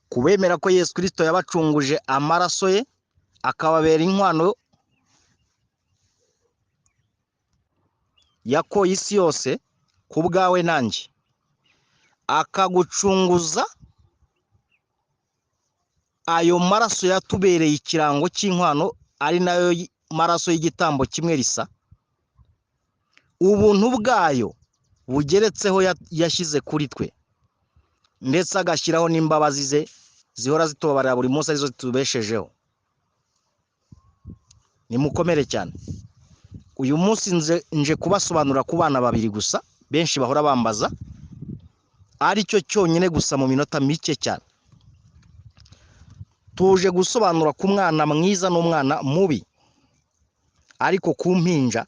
Kubemera ko Yesu Kristo yabacunguje amaraso ye akababera inkwano yakoye isi yose ku bwawe nanjye, akagucunguza ayo maraso yatubereye ikirango cy'inkwano, ari nayo maraso y'igitambo kimwe risa, ubuntu bwayo bugeretseho yashyize kuri twe, ndetse agashyiraho n'imbabazi ze zihora zitubabarira buri munsi, arizo zitubeshejeho. Nimukomere cyane. Uyu munsi nje kubasobanurira ku bana babiri gusa, benshi bahora bambaza, aricyo cyonyine gusa mu minota mike cyane. Tuje gusobanura ku mwana mwiza n'umwana mubi, ariko ku mpinja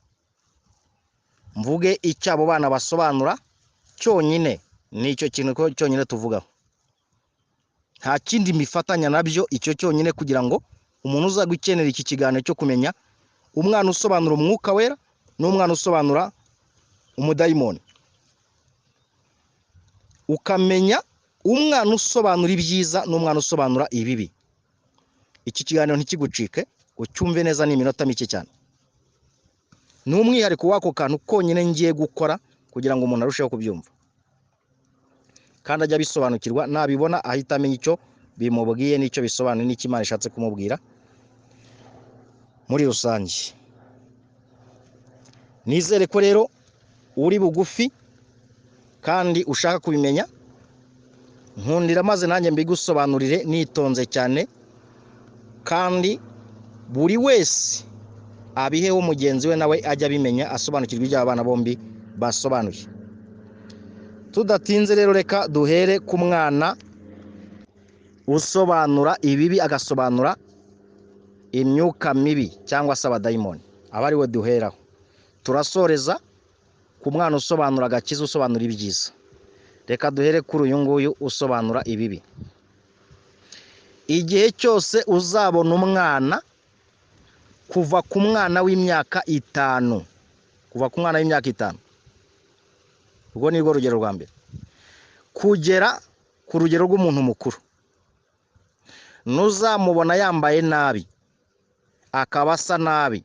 mvuge icyo abo bana basobanura cyonyine, nicyo kintu cyonyine tuvugaho, nta kindi mifatanya nabyo, icyo cyonyine, kugira ngo umuntu uza gukenera iki kiganiro cyo kumenya umwana usobanura umwuka wera n'umwana usobanura umudayimoni, ukamenya umwana usobanura ibyiza n'umwana usobanura ibibi. Iki kiganiro ntikigucike, ucyumve neza, ni iminota mike cyane. Ni umwihariko w'ako kantu konyine ngiye gukora kugira ngo umuntu arusheho kubyumva kandi ajye abisobanukirwa, nabibona ahita amenya icyo bimubwiye n'icyo bisobanuye n'icyo Imana ishatse kumubwira muri rusange. Nizere ko rero uri bugufi kandi ushaka kubimenya, nkundira maze nanjye mbigusobanurire nitonze cyane, kandi buri wese abiheho mugenzi we nawe ajya abimenya, asobanukirwa ibyo abana bombi basobanuye. Tudatinze rero, reka duhere ku mwana usobanura ibibi, agasobanura imyuka mibi cyangwa se abadayimoni, aba ari we duheraho. Turasoreza ku mwana usobanura agakiza, usobanura ibyiza. Reka duhere kuri uyu nguyu usobanura ibibi. Igihe cyose uzabona umwana, kuva ku mwana w'imyaka 5, kuva ku mwana w'imyaka 5, ubwo ni rwo rugero rwa mbere, kugera ku rugero rw'umuntu mukuru, ntuzamubona yambaye nabi, akaba asa nabi,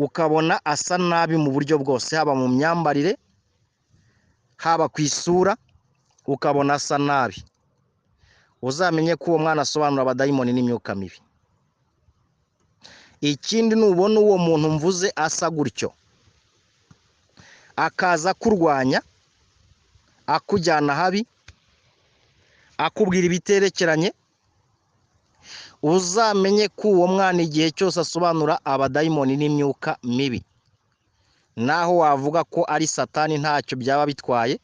ukabona asa nabi mu buryo bwose, haba mu myambarire, haba ku isura, ukabona asa nabi, uzamenye ko uwo mwana asobanura abadayimoni n'imyuka mibi. Ikindi, nubona uwo muntu mvuze asa gutyo, akaza kurwanya, akujyana habi, akubwira ibiterekeranye, uzamenye ko uwo mwana igihe cyose asobanura abadayimoni n'imyuka mibi. Naho wavuga ko ari Satani ntacyo byaba bitwaye,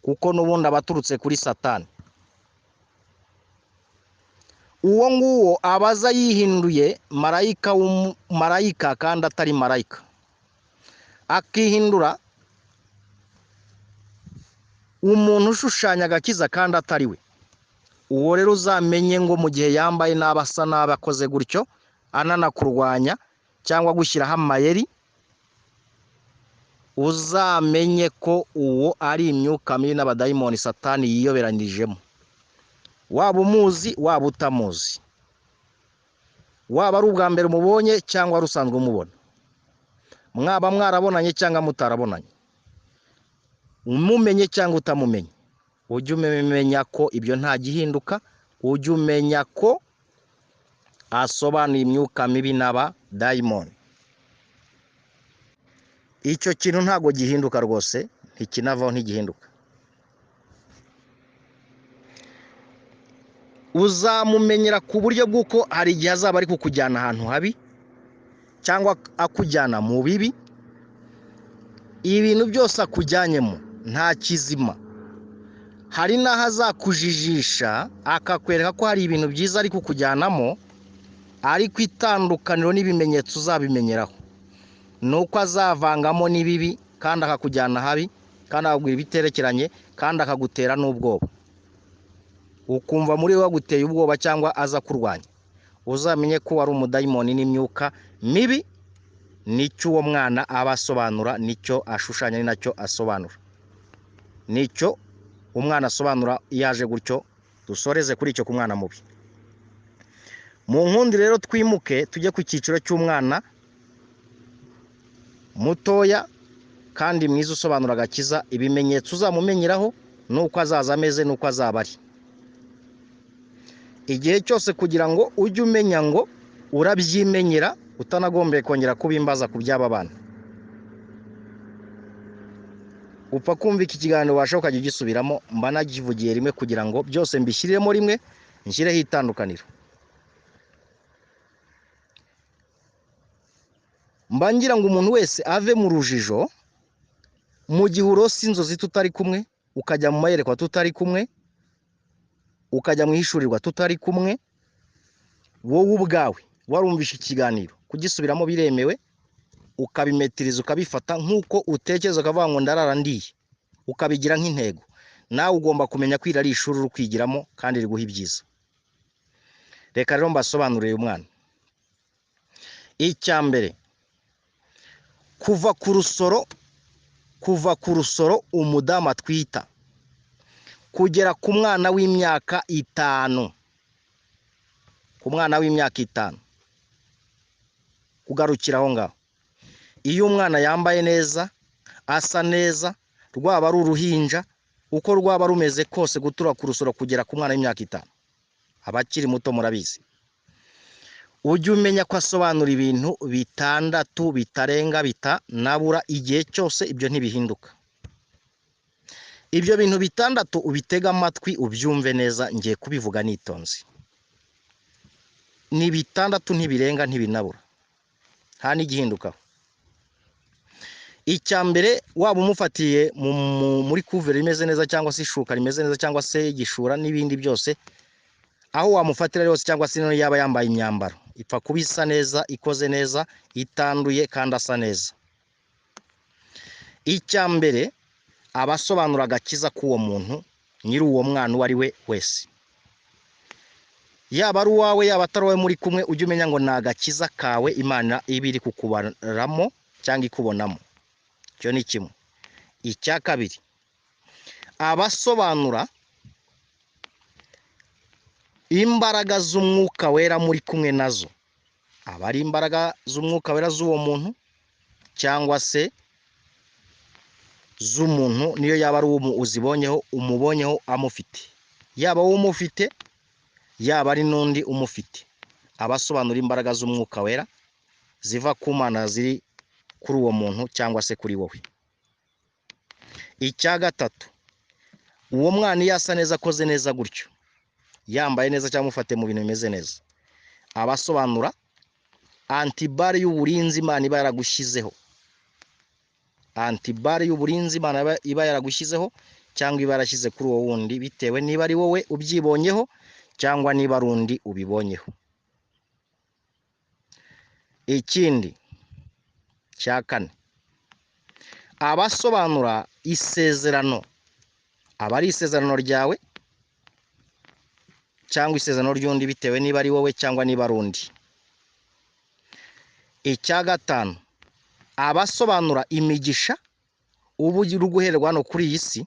kuko n'ubundi aba aturutse kuri Satani. Uwo nguwo abaza yihinduye marayika, marayika kandi atari marayika, akihindura umuntu ushushanya agakiza kandi atari we. Uwo rero uzamenye ngo mu gihe yambaye nabi, asa nabi, akoze gutyo, ananakurwanya cyangwa gushyiraho amayeri, uzamenye ko uwo ari imyuka mibi n'abadayimoni Satani yiyoberanyirijemo. Waba umuzi, waba utamuzi, waba ari ubwa mbere umubonye cyangwa wari usanzwe umubona, mwaba mwarabonanye cyangwa mutarabonanye, umumenye cyangwa utamumenye, ujye umenya ko ibyo nta gihinduka, ujye umenya ko asobanuye imyuka mibi n'abadayimoni. Icyo kintu ntabwo gihinduka rwose, ntikinavaho, ntigihinduka. Uzamumenyera ku buryo bw'uko hari igihe azaba ari kukujyana ahantu habi cyangwa akujyana mu bibi, ibintu byose akujyanyemo nta kizima. Hari n'aho azakujijisha akakwereka ko hari ibintu byiza ari kukujyanamo, ariko itandukaniro n'ibimenyetso uzabimenyeraho ni uko azavangamo n'ibibi, kandi akakujyana habi, kandi akakubwira ibiterekeranye, kandi akagutera n'ubwoba, ukumva muri we aguteye ubwoba cyangwa aza kurwanya. Uzamenye ko wari umudayimoni n'imyuka mibi, nicyo uwo mwana aba asobanura, nicyo ashushanya, ni nacyo asobanura, nicyo umwana asobanura iyo aje gutyo Dusoreze kuri icyo ku mwana mubi. Mu nkundi rero twimuke tujye ku cyiciro cy'umwana mutoya kandi mwiza usobanura agakiza. Ibimenyetso uzamumenyeraho nuko azaza ameze nuko azaba ari igihe cyose, kugira ngo ujye umenya ngo urabyimenyera utanagombye kongera kubimbaza ku by'aba bana. Upfa kumva iki kiganiro washaka ukajya ugisubiramo, mba nakivugiye rimwe kugira ngo byose mbishyiriremo rimwe, nshyireho itandukaniro. Mba ngira ngo umuntu wese ave mu rujijo. Mu gihe urose inzozi tutari kumwe, ukajya mu mayerekwa tutari kumwe, ukajya mu ihishurirwa tutari kumwe, wowe ubwawe warumvishe ikiganiro, kugisubiramo biremewe, ukabimetiriza ukabifata nk'uko utekereza, ukavuga ngo ndarara ndiye, ukabigira nk'intego. Nawe ugomba kumenya ko iri ari ishuri uri kwigiramo kandi riguha ibyiza. Reka rero mbasobanurire uyu mwana. Icya mbere, kuva ku rusoro umudamu atwita kugera ku mwana w'imyaka 5, ku mwana w'imyaka 5 kugarukira aho ngaho. Iyo umwana yambaye neza, asa neza, rwaba ari uruhinja, uko rwaba rumeze kose, gutura ku rusoro kugera ku mwana w'imyaka 5, abakiri muto murabizi, ujye umenya ko asobanura ibintu 6 bitarenga bitanabura igihe cyose, ibyo ntibihinduka. Ibyo bintu 6 ubitega amatwi ubyumve neza, ngiye kubivuga nitonze. Ni 6 ntibirenga ntibinabura, nta n'igihindukaho. Icya mbere, waba umufatiye muri kuveri imeze neza, cyangwa se ishuka rimeze neza, cyangwa se igishura n'ibindi byose, aho wamufatira hose, cyangwa se yaba yambaye imyambaro ipfa kuba isa neza, ikoze neza, itanduye kandi asa neza. Icya mbere, abasobanura agakiza k'uwo muntu, nyiri uwo mwana uwo ari we wese, yaba ari uwawe yaba atari uwawe muri kumwe, ujye umenya ngo ni agakiza kawe Imana iba iri kukubaramo cyangwa ikubonamo. Icyo ni kimwe. Icya kabiri, abasobanura imbaraga z'umwuka wera muri kumwe nazo, aba ari imbaraga z'umwuka wera z'uwo muntu cyangwa se z'umuntu, niyo yaba ari uwo uzibonyeho, umubonyeho amufite, yaba wowe umufite, yaba ari n'undi umufite. Abasobanura imbaraga z'umwuka wera ziva ku Mana ziri kuri uwo muntu cyangwa se kuri wowe. Icya gatatu, uwo mwana iyo asa neza, akoze neza gutyo, yambaye neza cyangwa umufate mu bintu bimeze neza, abasobanura antibare y'uburinzi Imana iba yaragushyizeho, antibare y'uburinzi Imana iba yaragushyizeho cyangwa iba yarashyize kuri uwo wundi, bitewe niba ari wowe ubyibonyeho cyangwa niba ari undi ubibonyeho. Ikindi cya kane, abasobanura isezerano, aba ari isezerano ryawe cyangwa isezerano ry'undi, bitewe niba ari wowe cyangwa niba ari undi. Icya gatanu, abasobanura imigisha ubu uri guherwa hano kuri iyi si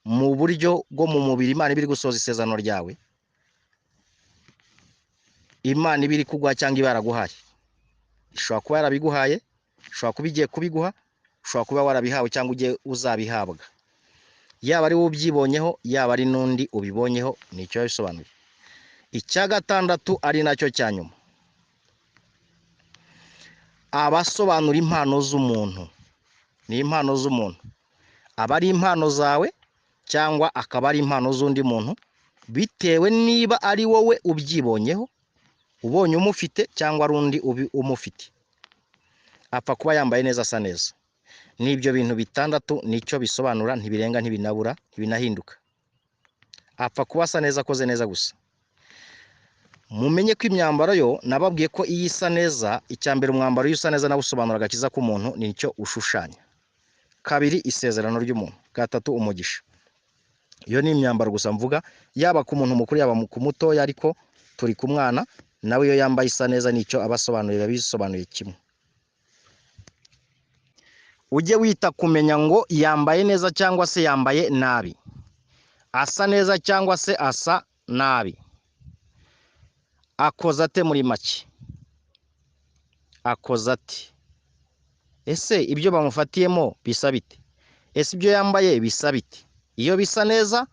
mu buryo bwo mu mubiri, Imana iba iri gusohoza isezerano ryawe, Imana iba iri kuguha cyangwa iba yaraguhaye. Ishobora kuba yarabiguhaye, ishobora kuba igiye kubiguha, ushobora kuba warabihawe cyangwa ugiye uzabihabwa, yaba ari wowe ubyibonyeho, yaba ari n'undi ubibonyeho, nicyo bisobanuye. Icya gatandatu ari nacyo cya nyuma, abasobanura impano z'umuntu. Ni impano z'umuntu, aba ari impano zawe cyangwa akaba ari impano z'undi muntu, bitewe niba ari wowe ubyibonyeho, ubonye umufite, cyangwa ari undi umufite, apfa kuba yambaye neza, asa neza. N'ibyo bintu 6 nicyo bisobanura, ntibirenga ntibinabura ntibinahinduka. Apfa kuba asa neza, akoze neza gusa. Mumenye ko imyambaro yo nababwiye ko iyo isa neza, icya mbere umwambaro iyo usa neza nawe usobanura agakiza k'umuntu, nicyo ushushanya. Kabiri, isezerano ry'umuntu. Gatatu, umugisha. Iyo ni imyambaro gusa mvuga, yaba ku muntu mukuru yaba ku mutoya, ariko turi ku mwana nawe iyo yambaye isa neza nicyo abasobanurira, bisobanuye kimwe. Ujye wita kumenya ngo yambaye neza cyangwa se yambaye nabi, asa neza cyangwa se asa nabi. Akoze ate muri make? Akoze ate? Ese ibyo bamufatiyemo bisa bite? Ese ibyo yambaye bisa bite? Iyo bisa neza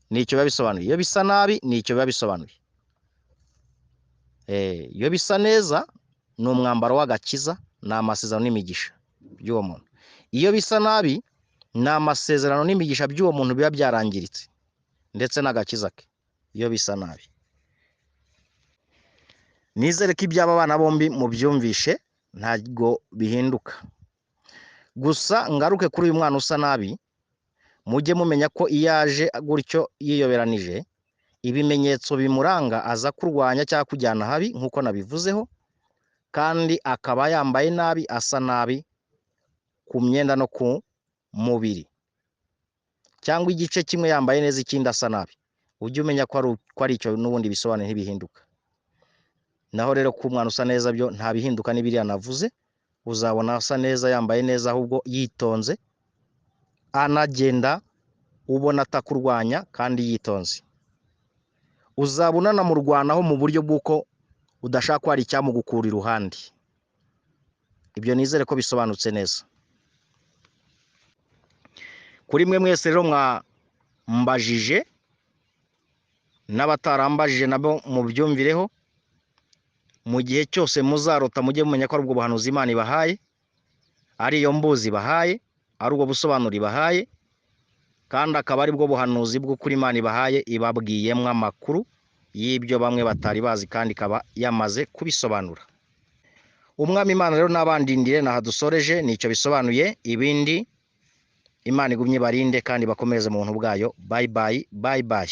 nicyo biba bisobanuye, iyo bisa nabi nicyo biba bisobanuye. Iyo bisa neza ni umwambaro w'agakiza, ni amasezerano n'imigisha by'uwo muntu. Iyo bisa nabi ni amasezerano n'imigisha by'uwo muntu biba byarangiritse, ndetse n'agakiza ke iyo bisa nabi. Nizere ko iby'aba bana bombi mubyumvishe, ntabwo bihinduka. Gusa ngaruke kuri uyu mwana usa nabi, mujye mumenya ko iyo aje gutyo yiyoberanije, ibimenyetso bimuranga aza kurwanya cyangwa kujyana habi nk'uko nabivuzeho, kandi akaba yambaye nabi, asa nabi ku myenda no ku mubiri, cyangwa igice kimwe yambaye neza ikindi asa nabi. Ujye umenya ko ari icyo n'ubundi bisobanuye, ntibihinduka. Naho rero ku mwana usa neza byo nta bihinduka n'ibiriya navuze, uzabona asa neza yambaye neza, ahubwo yitonze, anagenda ubona atakurwanya kandi yitonze. Uzaba unanamurwanaho mu buryo bw'uko udashaka ko hari icyamugukura iruhande. Ibyo nizere ko bisobanutse neza. Kuri mwe mwese rero mwambajije n'abatarambajije nabo mubyumvireho, mu gihe cyose muzarota mujye mumenya ko ari ubwo buhanuzi Imana ibahaye, ari iyo mbuzi ibahaye, ari ubwo busobanuro ibahaye, kandi akaba ari bwo buhanuzi bw'ukuri Imana ibahaye, ibabwiyemo amakuru y'ibyo bamwe batari bazi kandi ikaba yamaze kubisobanura. Umwami Imana rero n'abandindire naha dusoreje, nicyo bisobanuye. Ibindi Imana igumye barinde kandi bakomereze mu buntu bwayo. Bye bye, bye bye.